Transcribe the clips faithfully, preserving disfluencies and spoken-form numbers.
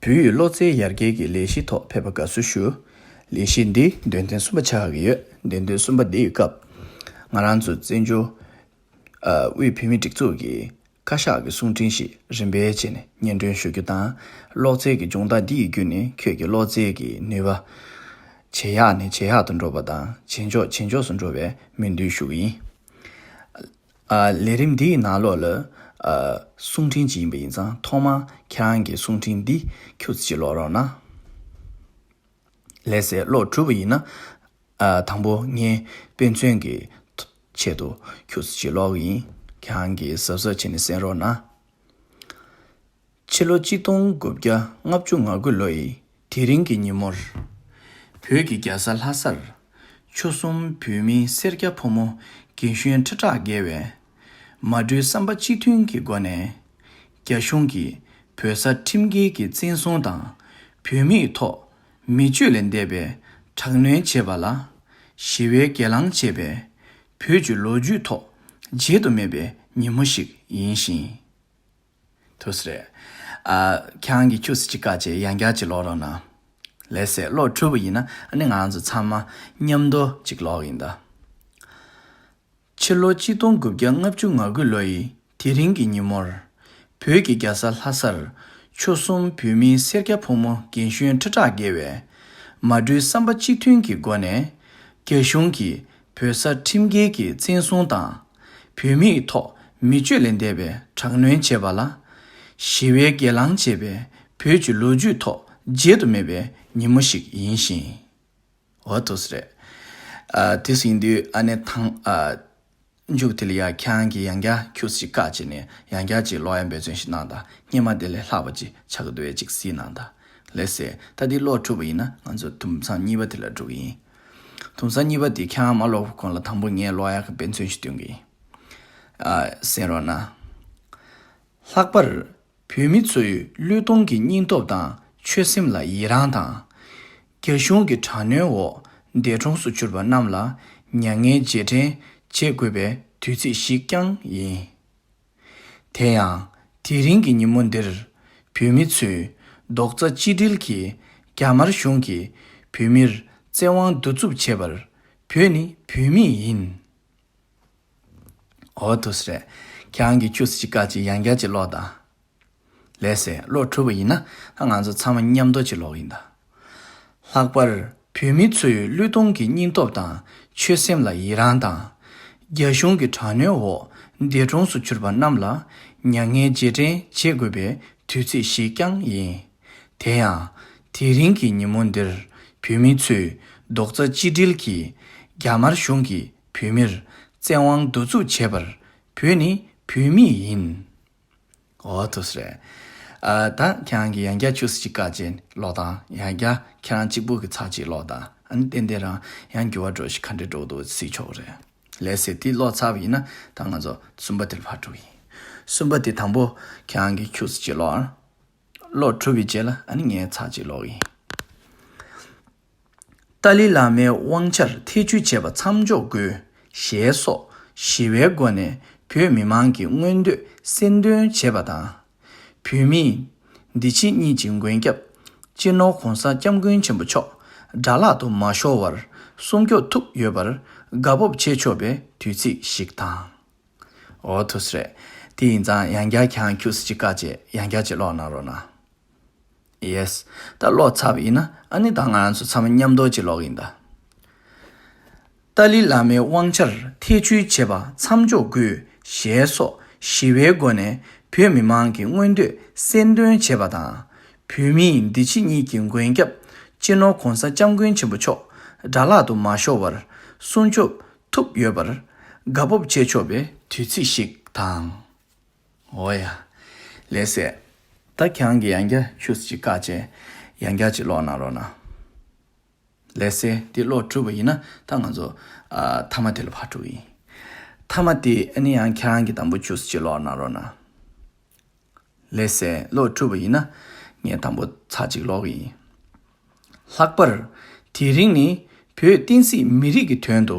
བོད་ཡིག་གློག་རྩེད་ཡར་རྒྱས་ཀྱི་ལས་གཞི་ཐོག་ཕེབས་པར་དགའ་བསུ་ཞུ། ལས་གཞི་འདི་འདོན་ཐེངས་གསུམ་པ་ཆགས་ཀྱི་ཡོད། འདོན་ཐེངས་གསུམ་པ་འདིའི་སྐབས་ང་རང་ཚོ་བཙན་བྱོལ་ཨ་དབུས་བོད་མིའི་སྒྲིག་འཛུགས་ཀྱི་བཀའ་ཤག་གི་གསུང་འཕྲིན་ཞིག་རིམ་པས་བྱས་ནས་སྙན་སྒྲོན་ཞུ་རྒྱུ་དང་། གློག་རྩེད་ཀྱི་སྦྱོང་བརྡར་འདི་ཡི་བརྒྱུད་ནས་ཁྱོད་ཀྱི་གློག་རྩེད་ཀྱི་ནུས་པ་ཇེ་ཡག་ནས་ཇེ་ཡག་ཏུ་འགྲོ་བ་དང་། ཇེ་མགྱོགས་ཇེ་མགྱོགས་སུ་འགྲོ་བའི་སྨོན་འདུན་ཞུ་གི་ཡིན། ཨ། ལས་རིམ་འདིའི་ནང་ལོགས་ལ་ཨ་གསུང་འཕྲིན་ཅིག་ཡིན་པ་ཡིན་ཙང་། ཐོག་མར་ཁྱེད་རང་གི་གསུང་འཕྲིན་འདི་ཁྱུག་ཙམ་ཅིག་ཀློག་རོགས་གནང་། ལགས་སེ། ཀློག་གྲུབ་པ་ཡིན་ན། ཨ། དང་པོ་ངས་དཔེ་མཚོན་གྱི་ཆེད་དུ་ཁྱུག་ཙམ་ཅིག་ཀློག་གི་ཡིན། ཁྱེད་རང་གིས་གཟབ་གཟབ་བྱས་ནས་གསན་རོགས་གནང་། ཕྱི་ལོ་གཅིག་སྟོང་དགུ་བརྒྱ་ལྔ་བཅུ་ང་དགུ་ལོ་ཡི་དེ་རིང་གི་ཉིན་མོར། བོད་ཀྱི་རྒྱལ་ས་ལྷ་སར་ཆོལ་གསུམ་བོད་མིའི་སེར་སྐྱ་ཕོ་མོ་རྒན་གཞོན་ཁྲི་ཕྲག་བརྒལ་བས། མ་གྲོས་བསམ་པ་གཅིག་མཐུན་གྱི་སྒོ་ནས། རྒྱ་གཞུང་གིས་བོད་ས་ཁྲིམས་འགལ་གྱི་བཙན་བཟུང་དང་། བོད་མིའི་ཐོག་མི་སྤྱོད་ལས་འདས་པའི་དྲག་གནོན་བྱས་པ་ལ། ཞི་བའི་སྒེར་ལངས་བྱས་པའི་བོད་ཀྱི་ལོ་རྒྱུས་ཐོག་བརྗེད་དུ་མེད་པའི་ཉིན་མོ་ཞིག་ཡིན་ཞིང་། ཐུགས་རྗེ་ཆེ། ཨ། ཁྱེད་རང་གིས་ཁྱུག་ཙམ་ཅིག་བཀག་བྱས་ཡང་བསྐྱར་ཅིག་ཀློག་རོགས་གནང་། ལགས་སེ། ཀློག་གྲུབ་པ་ཡིན་ན་ཨ་ནི་ང་རང་ཚོ་ཚང་མ་མཉམ་དུ་ཅིག་ཀློག་གི་ཡིན་ད། ཕྱི་ལོ་གཅིག་སྟོང་དགུ་བརྒྱ་ལྔ་བཅུ་ང་དགུ་ལོ་ཡི་དེ་རིང་གི་ཉིན་མོར། བོད་ཀྱི་རྒྱལ་ས་ལྷ་སར་ཆོལ་གསུམ་བོད་མིའི་སེར་སྐྱ་ཕོ་མོ་རྒན་གཞོན་ཁྲི་ཕྲག་བརྒལ་བས། མ་གྲོས་བསམ་པ་གཅིག་མཐུན་གྱི་སྒོ་ནས། རྒྱ་གཞུང་གིས་བོད་ས་ཁྲིམས་འགལ་གྱི་བཙན་བཟུང་དང་། བོད་མིའི་ཐོག་མི་སྤྱོད་ལས་འདས་པའི་དྲག་གནོན་བྱས་པ་ལ། ཞི་བའི་སྒེར་ལངས་བྱས་པའི་བོད་ཀྱི་ལོ་རྒྱུས་ཐོག་བརྗེད་དུ་མེད་པའི་ཉིན་མོ་ཞིག་ཡིན་ཞིང་། འོ། ཐུགས་རྗེ་ཆེ། ཨ། དེ་ཟིན་དུས་ཨ་ནི་དང་། ཨ། མཇུག་དེ་ལ་ཡ་ཁྱེད་རང་གིས་ཡང་བསྐྱར་ཁྱུག་ཙམ་ཅིག་བཀག་བྱས་ནས་ཡང་བསྐྱར་ཅིག་ཀློག་ཡ་འབད་བརྩོན་ཞིག་གནང་དང་། སྔོན་མ་དེ་ལས་ལྷག་པ་ཅིག་ཆགས་ཀྱི་འདུག་པས་ཅིག་གཟིགས་གནང་དང་། ལགས་སེ། ད་འདི་ཀློག་གྲུབ་པ་ཡིན་ན་ང་ཚོ་དུམ་མཚམས་གཉིས་པ་དེ་ལ་འགྲོ་གི་ཡིན། དུམ་མཚམས་གཉིས་པ་འདི་ཁྱེད་རང་མ་ཀློག་གོང་ལ་དང་པོ་ངས་ཀློག་ཡག་གི་འབད་བརྩོན་ཞིག་སྟོན་གི་ཡིན། ཨ། གསན་རོགས་གནང་། ལྷག་པར་བོད་མི་ཚོའི་བློས་གཏོང་གི་སྙིང་སྟོབས་དང་ཆོད་སེམས་ལ་ཡི་རངས་དང་། རྒྱ་གཞུང་གི་དྲག་གནོན་འོག་འདས་གྲོངས་སུ་གྱུར་པ་རྣམས་ལ་མྱ་ངན་རྗེས་དྲན་བྱེད་དགོས་པའི་དུས་ཚིགས་ཤིག་ཀྱང་ཡིན། དེ་ཡང་དེ་རིང་གི་ཉིན་མོ་འདིར་བོད་མི་ཚོས་རྡོག་རྩ་གཅིག་སྒྲིལ་གྱིས་རྒྱ་དམར་གཞུང་གིས་བོད་མིར་བཙན་དབང་གདུག་རྩུབ་བྱས་པར་བོད་ནི་བོད་མི་ཡིན། འོ། ཐུགས་རྗེ་ཆེ། ཁྱེད་རང་གིས་ཁྱུག་ཙམ་ཅིག་བཀག་བྱས་ཡང་བསྐྱར་ཅིག་ཀློག་དང་། ལགས་སེ། ཀློག་གྲུབ་པ་ཡིན་ན་ད་ང་ཚོ་ཚང་མ་མཉམ་དུ་ཅིག་ཀློག་གི་ཡིན་ད། ལྷག་པར་བོད་མི་ཚོའི་བློས་གཏོང་གི་སྙིང་སྟོབས་དང་ཆོད་སེམས་ལ་ཡི་རངས་དང་། རྒྱ་གཞུང་གི་དྲག་གནོན་འོག་འདས་གྲོངས་སུ་གྱུར་པ་རྣམས་ལ་མྱ་ངན་རྗེས་དྲན་བྱེད་དགོས་པའི་དུས་ཚིགས་ཤིག་ཀྱང་ཡིན། དེ་ཡང་དེ་རིང་གི་ཉིན་མོ་འདིར་བོད་མི་ཚོས་རྡོག་རྩ་གཅིག་སྒྲིལ་གྱིས་རྒྱ་དམར་གཞུང་གིས་བོད་མིར་བཙན་དབང་གདུག་རྩུབ་བྱས་པར་བོད་ནི་བོད་མི་ཡིན། འོ། ཐུགས་རྗེ་ཆེ། ཨ། ད་ཁྱེད་རང་གིས་ཡང་བསྐྱར་ཁྱུག་ཙམ་ཅིག་བཀག་བྱས་ཀློག་དང་། ཡང་བསྐྱར་ཁྱེད་རང་གཅིག་པུ་གིས་ཚར་གཅིག་ཀློག་དང་། ཨ་ནི་ཏན་ཏན་རང་ཡང་འགྱུར་བ་འགྲོ་ཞིག་ག་འདྲ་འགྲོ་འདུག་གཟིགས་ཆོག་གི་རེད། ལགས་སེ། དེ་ཀློག་ཚར་བ་ཡིན་ན་ད་ང་ཚོ་གསུམ་པ་དེར་ཕར་འགྲོ་གི་ཡིན། གསུམ་པ་དེ་དང་པོ་ཁྱེད་རང་གིས་ཁྱུག་ཙམ་ཅིག་ཀློག་ཨ། ཀློག་གྲུབ་པའི་རྗེས་ལ་ཨ་ནི་ངས་ཚར་གཅིག་ཀློག་གི་ཡིན། ཏཱ་ལའི་བླ་མའི་དབང་ཆར་ཐེ་བྱུས་བྱས་པ་མཚམས་འཇོག་དགོས་ཞེས་སོགས་ཞི་བའི་སྒོ་ནས་བོད་མི་མང་གི་མངོན་འདོད་གསལ་འདོན་བྱས་པ་དང་། བོད་མིས་འདི་ཕྱི་གཉིས་ཀྱི་མགོན་སྐྱབས་སྤྱི་ནོར་༸གོང་ས་༸སྐྱབས་མགོན་ཆེན་པོ་མཆོག་དགྲ་ལག་ཏུ་མ་ཤོར་བར་སྲུང་སྐྱོབ་ཐུབ་ཡོད་པར་དགའ་སྤོབས་བྱེད་ཆོག་པའི་དུས་ཚིགས་ཤིག་དང་། འོ། ཐུགས་རྗེ་ཆེ། དེ་ཡིན་ཙང་ཡང་བསྐྱར་ཁྱེད་རང་ཁྱུག་ཙམ་ཅིག་བཀག་བྱས་ཡང་བསྐྱར་ཅིག་ཀློག་གནང་རོགས་གནང་། ཡེས། ད་ཀློག་ཚར་བ་ཡིན་ན་ཨ་ནི་ད་ང་རང་ཚོ་ཚང་མ་མཉམ་དུ་ཅིག་ཀློག་གི་ཡིན་ད། ཏཱ་ལའི་བླ་མའི་དབང་ཆར་ཐེ་བྱུས་བྱས་པ་མཚམས་འཇོག་དགོས་ཞེས་སོགས་ཞི་བའི་སྒོ་ནས་བོད་མི་མང་གི་མངོན་འདོད་གསལ་འདོན་བྱས་པ་དང་། བོད་མིས་འདི་ཕྱི་གཉིས་ཀྱི་མགོན་སྐྱབས་སྤྱི་ནོར་༸གོང་ས་༸སྐྱབས་མགོན་ཆེན་པོ་མཆོག་དགྲ་ལག་ཏུ་མ་ཤོར་བར་སྲུང་སྐྱོབ་ཐུབ་ཡོད་པར་དགའ་སྤོབས་བྱེད་ཆོག་པའི་དུས་ཚིགས་ཤིག་དང་། འོ་ཡ། ལགས་སེ། ད་ཁྱེད་རང་གིས་ཡང་བསྐྱར་ཁྱུག་ཙམ་ཅིག་བཀག་བྱས་ཡང་བསྐྱར་ཅིག་ཀློག་གནང་རོགས་གནང་། ལགས་སེ། འདི་ཀློག་གྲུབ་པ་ཡིན་ན་ད་ང་ཚོ་ཨ་མཐའ་མ་དེ་ལ་ཕར་འགྲོ་གི་ཡིན། མཐའ་མ་དེ་ཨ་ནི་ཡང་ཁྱེད་རང་གིས་དང་པོ་ཁྱུག་ཙམ་ཅིག་ཀློག་གནང་རོགས་གནང་། ལགས་སེ། ཀློག་གྲུབ་པ་ཡིན་ན་ངས་དང་པོ་ཚར་གཅིག་ཀློག་གི་ཡིན། ལྷག་པར་དེ་རིང་ནི་བོད་བསྟན་སྲིད་མི་རིགས་ཀྱི་དོན་དུ་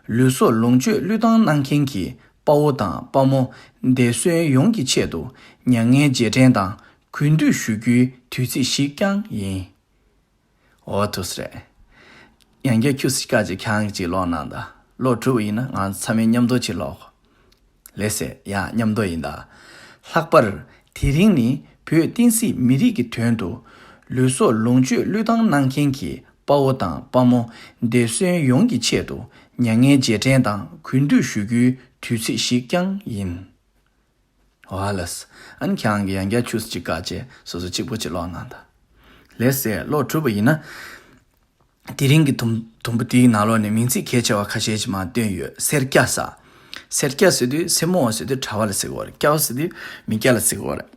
ལུས་སྲོག་ལོངས་སྤྱོད་བློས་བཏང་གནང་མཁན་གྱི་དཔའ་བོ་དང་དཔའ་མོ་འདས་གསོན་ཡོངས་ཀྱི་ཆེད་དུ་མྱ་ངན་རྗེས་དྲན་དང་ གུས་འདུད་ཞུ་རྒྱུའི་དུས་ཚིགས་ཤིག་ཀྱང་ཡིན། འོ་ཐུགས་རེད། ཡང་བསྐྱར་ཁྱུ་གཅིག་ཀ་གཅིག་ཁྱང་གཅིག་ཀློག་གནང་དང་། ཀློག་གྲུབ་པ་ཡིན་ན་ང་ཚང་མས་མཉམ་དུ་གཅིག་ཀློག་ལགས་སེ། ཡང་མཉམ་དུ་ཡིན་ད། ལྷག་པར་དེ་རིང་ནི་བོད་བསྟན་སྲིད་མི་རིགས་ཀྱི་དོན་དུ་ལུས་སྲོག་ལོངས་སྤྱོད་བློས་བཏང་གནང་མཁན་གྱི་དཔའ་བོ་དང་དཔའ་མོ་འདས་གསོན་ཡོངས་ཀྱི་ཆེད་དུ་མྱ་ངན་རྗེས་དྲན་དང་གུས་འདུད་ཞུ་རྒྱུའི་དུས་ཚིགས་ཤིག་ཀྱང་ཡིན། ཝ་ལས། ཨ་ནི་ཁྱེད་རང་གིས་ཡང་བསྐྱར་ཆུ་ཚོད་གཅིག་བཀག་བྱས་སོ་སོ་གཅིག་པོ་གཅིག་ཀློག་གནང་དང་། ལགས་སེ། ཀློག་གྲུབ་པ་ཡིན་ན། དེ་རིང་གི་དུམ་དུམ་བུ་དེའི་ནང་ལོགས་ནས་མིང་ཚིག་གལ་ཆེ་བ་ཁ་ཤས་ཅིག་མར་བཏོན་ཡོད། སེར་སྐྱ་ཟེར། སེར་སྐྱ་ཟེར་དུས་སེར་མོ་བ་ཟེར་དུས་གྲྭ་བ་ལ་ཟེར་གི་ཡོད་རེད། སྐྱ་བ་ཟེར་དུས་མི་སྐྱ་ལ་ཟེར་གི་ཡོད་རེད།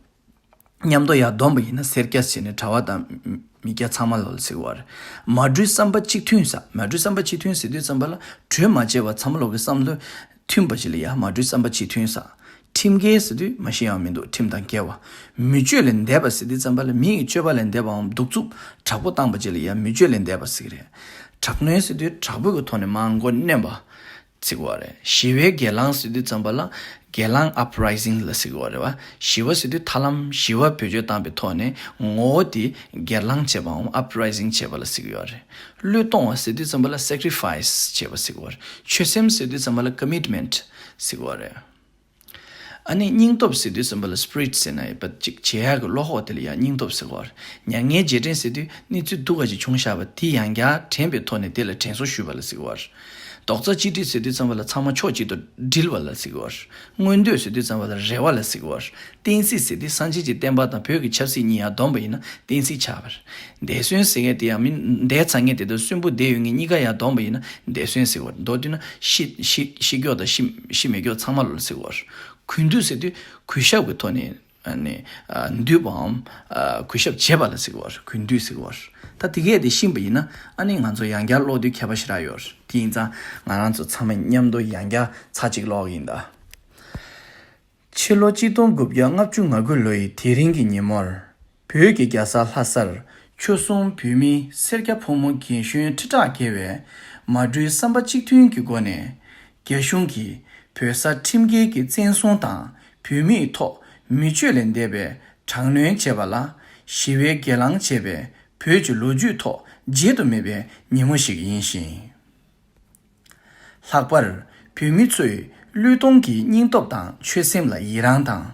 མཉམ་དུ་ཡར་བསྡོམས་པ་ཡིན་ན་སེར་སྐྱ་ཟེར་ནས་གྲྭ་བ་དང་མི་སྐྱ་ཚང་མ་ལ་ཟེར་གི་ཡོད་རེད། མ་གྲོས་བསམ་པ་གཅིག་མཐུན་ཟེར། མ་གྲོས་བསམ་པ་གཅིག་མཐུན་ཟེར་དུས་ཙམ་པ་ལ་གྲོས་མ་བྱས་པ་ཚང་མ་ལོག་གི་བསམ་བློ་མཐུན་པ་ཅིག་ལ་ཡ་མ་གྲོས་བསམ་པ་གཅིག་མཐུན་ཟེར། ཁྲིམས་འགལ་ཟེར་དུས་མ་ཤེས་ཡང་མི་འདུག་ཁྲིམས་དང་འགལ་བ། མི་སྤྱོད་ལས་འདས་པ་ཟེར་དུས་ཙམ་པ་ལ་མི་ཡི་སྤྱོད་པ་ལས་འདས་པའམ་གདུག་རྩུབ་དྲག་པོ་བཏང་པ་ཅིག་ལ་ཡ་མི་སྤྱོད་ལས་འདས་པ་ཟེར་གི་རེད། དྲག་གནོན་ཟེར་དུས་དྲག་པོའི་གི་ཐོག་ནས་མར་མགོ་གནོན་པ་ཟེར་གི་ཡོད་རེད། ཞི་བའི་སྒེར་ལངས་ཟེར་དུས་ཙམ་པ་ལ་སྒེར་ལངས་ཨབ་རའི་སིང་ལ་ཟེར་གི་ཡོད་རེད་བ། ཞི་བ་ཟེར་དུས་ཐར་ལམ་ཞི་བ་བེད་སྤྱོད་བཏང་པའི་ཐོག་ནས་ངོ་བོ་དེ་སྒེར་ལངས་བྱེད་པའམ་ཨབ་རའི་སིང་བྱེད་པ་ལ་ཟེར་གི་ཡོད་རེད། བློས་གཏོང་བ་ཟེར་དུས་ཙམ་པ་ལ་སེག་རི་ཕའི་སི་བྱེད་པ་ཟེར་གི་ཡོད་རེད། ཆོད་སེམས་ཟེར་དུས་ཙམ་པ་ལ་ཀོ་མིཊ་མེན་ཊི་ཟེར་གི་ཡོད་རེད། ཨ་ནི་སྙིང་སྟོབས་ཟེར་དུས་ཙམ་པ་ལ་སི་པི་རི་ཊི་ཟེར་ན་ཡོད་པ་ཅིག་བྱེད་ཡག་གི་བློ་ཁོག་དེ་ལ་ཡང་སྙིང་སྟོབས་ཟེར་གི་ཡོད་རེད། མྱ་ངན་རྗེས་དྲན་ཟེར་དུས་གནས་ཚུལ་སྡུག་ག་ཅིག་བྱུང་བཞག་པ་དེ་ཡང་བསྐྱར་དྲན་པའི་ཐོག་ནས་དེ་ལ་དྲན་གསོ་ཞུས་པ་ལ་ཟེར་གི་ཡོད་རེད། རྡོག་རྩ་གཅིག་སྒྲིལ་ཟེར་དུས་ཙམ་པ་ལ་ཚང་མ་ཕྱོགས་གཅིག་ཏུ་སྒྲིལ་བ་ལ་ཟེར་གི་ཡོད་རེད། མངོན་འདོད་ཟེར་དུས་ཙམ་པ་ལ་རེ་བ་ལ་ཟེར་གི་ཡོད་རེད། བསྟན་སྲིད་ཟེར་དུས་སངས་རྒྱས་ཀྱི་བསྟན་པ་དང་བོད་ཀྱི་ཆབ་སྲིད་གཉིས་ཡར་བསྡོམས་པ་ཡིན་ན་བསྟན་སྲིད་ཆགས་པ་རེད། འདས་གསོན་ཟེར་མཁན་དེ་ཡང་མི་འདས་ཚར་མཁན་དེ་དང་གསོན་པོ་བསྡད་ཡོད་མཁན་གཉིས་ཀ་ཡར་བསྡོམས་པ་ཡིན་ན་འདས་གསོན་ཟེར་བ་རེད། མདོར་བསྡུས་ན་ཤི་ཤི་ཤི་མགྱོགས་དང་ཤི་ཤི་མེད་མགྱོགས་ཚང་མ་ལ་ཟེར་བ་རེད། གུས་འདུད་ཟེར་དུས་གུས་ཞབས་ཀྱི་ཐོག་ནས་ཨ་ནི་ཨ་འདུད་པའམ་ཨ་གུས་ཞབས་བྱེད་པ་ལ་ཟེར་བ་རེད། གུས་འདུད་ཟེར་བ་རེད། ད་དེ་གས་དེ་ཤེས་པ་ཡིན་ན་ཨ་ནི་ང་ཚོ་ཡང་བསྐྱར་ཀློག་དུས་ཁྱད་པར་ཞེ་དྲག་ཡོད་རེད། དེ་ཡིན་ཙང་ང་རང་ཚོ་ཚང་མ་མཉམ་དུ་ཡང་བསྐྱར་ཚར་གཅིག་ཀློག་གི་ཡིན་ད། ཕྱི་ལོ་གཅིག་སྟོང་དགུ་བརྒྱ་ལྔ་བཅུ་ང་དགུ་ལོའི་དེ་རིང་གི་ཉིན་མོར། བོད་ཀྱི་རྒྱལ་ས་ལྷ་སར་ཆོལ་གསུམ་བོད་མིའི་སེར་སྐྱ་ཕོ་མོ་རྒན་གཞོན་ཁྲི་ཕྲག་བརྒལ་བས་མ་གྲོས་བསམ་པ་གཅིག་མཐུན་གྱི་སྒོ་ནས། རྒྱ་གཞུང་གིས་བོད་ས་ཁྲིམས་འགལ་གྱིས་བཙན་བཟུང་དང་བོད་མིའི་ཐོག་མི་སྤྱོད་ལས་འདས་པའི་དྲག་གནོན་བྱས་པ་ལ་ཞི་བའི་སྒེར་ལངས་བྱས་པའི་བོད་ཀྱི་ལོ་རྒྱུས་ཐོག་བརྗེད་དུ་མེད་པའི་ཉིན་མོ་ཞིག་ཡིན་ཞིང་། ལྷག་པར་བོད་མི་ཚོས་བློས་གཏོང་གི་སྙིང་སྟོབས་དང་ཆོད་སེམས་ལ་ཡི་རངས་དང་།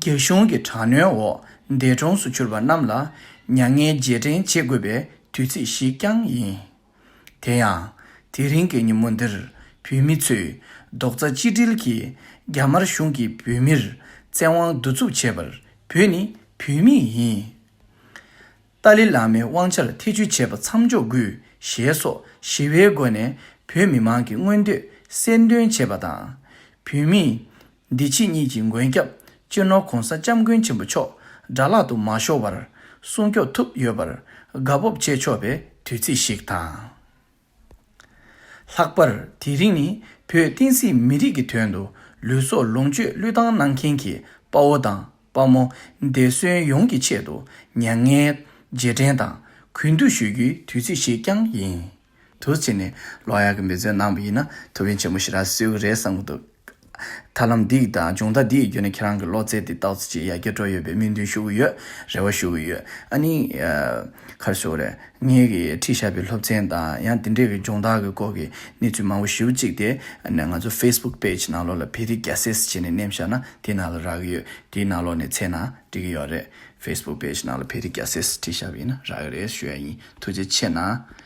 རྒྱ་གཞུང་གི་དྲག་གནོན་འོག་འདས་གྲོངས་སུ་གྱུར་པ་རྣམས་ལ་མྱ་ངན་རྗེས་དྲན་བྱེད་དགོས་པའི་དུས་ཚིགས་ཤིག་ཀྱང་ཡིན། དེ་ཡང་དེ་རིང་གི་ཉིན་མོ་འདིར་བོད་མི་ཚོས་རྡོག་རྩ་གཅིག་སྒྲིལ་གྱིས་རྒྱ་དམར་གཞུང་གིས་བོད་མིར་བཙན་དབང་གདུག་རྩུབ་བྱས་པར་བོད་ནི་བོད་མི་ཡིན། ཏཱ་ལའི་བླ་མའི་དབང་ཆར་ཐེ་བྱུས་བྱས་པ་མཚམས་འཇོག་དགོས་ཞེས་སོགས་ཞི་བའི་སྒོ་ནས་བོད་མི་མང་གི་མངོན་འདོད་གསལ་འདོན་བྱས་པ་དང་། བོད་མིས་འདི་ཕྱི་གཉིས་ཀྱི་མགོན་སྐྱབས་སྤྱི་ནོར་༸གོང་ས་༸སྐྱབས་མགོན་ཆེན་པོ་མཆོག་དགྲ་ལག་ཏུ་མ་ཤོར་བར་སྲུང་སྐྱོབ་ཐུབ་ཡོད་པར་དགའ་སྤོབས་བྱེད་ཆོག་པའི་དུས་ཚིགས་ཤིག་དང་། ལྷག་པར་དེ་རིང་ནི་བོད་བསྟན་སྲིད་མི་རིགས་ཀྱི་དོན་དུ་ལུས་སྲོག་ལོངས་སྤྱོད་བློས་བཏང་གནང་མཁན་གྱི་དཔའ་བོ་དང་དཔའ་མོ་འདས་གསོན་ཡོངས་ཀྱི་ཆེད་དུ་མྱ་ངན་རྗེས་དྲན་དང་གུས་འདུད་ཞུ་རྒྱུའི་དུས་ཚིགས་ཤིག་ཀྱང་ཡིན། དུས་ཚོད་ནི་ཀློག་ཡག་གི་འབད་བརྩོན་གནང་བ་ཡིན་ན་ཐུགས་ཕན་ཆེན་པོ་ཞེ་དྲག་གསོས་ཀྱི་རེད་བསམ་གྱི་འདུག་ཐབས་ལམ་འདི་དང་སྦྱོང་བརྡར་འདི་ཡི་བརྒྱུད་ནས་ཁྱེད་རང་གི་ཀློག་རྩལ་འདི་ཏོག་ཙམ་ཅིག་ཡར་རྒྱས་འགྲོ་ཡོད་པའི་སྨོན་འདུན་ཞུ་གི་ཡོད། རེ་བ་ཞུ་གི་ཡོད། ཨ་ནི་ཨ་ག་རེ་ཞུ་དགོས་རེད། ངེད་ཀྱིས་ཁྲིད་བཞག་པའི་སློབ་ཚན་དང་ཡང་དེ་འདྲའི་གི་སྦྱོང་བརྡར་གྱི་སྐོར་གྱི་གནས་ཚུལ་མང་པོ་ཞེ་པོ་ཅིག་དེ་ཨ་ནི་ང་ཚོ་ཕེ་སི་བུག་པེ་ཇི་ནང་ལོགས་ལ་བེ་རི་རྒྱ་སེ་ཟེར་བྱས་ནས་ནེམ་བཞག་ན་དེ་ནང་ལ་རག་གི་ཡོད། དེའི་ནང་ལོགས་ནས་འཚོལ་ན་འགྲིག་གི་ཡོད་རེད། ཕེ་སི་བུག་པེ་ཇི་ནང་ལ་བེ་རི་རྒྱ་སེ་ཟེར་བྲིས་བཞག་པ་ཡིན་ན་རག་གི་རེད་ཞུ་ཡ་ཡིན། ཐུགས་རྗེ་ཆེ་གནང་།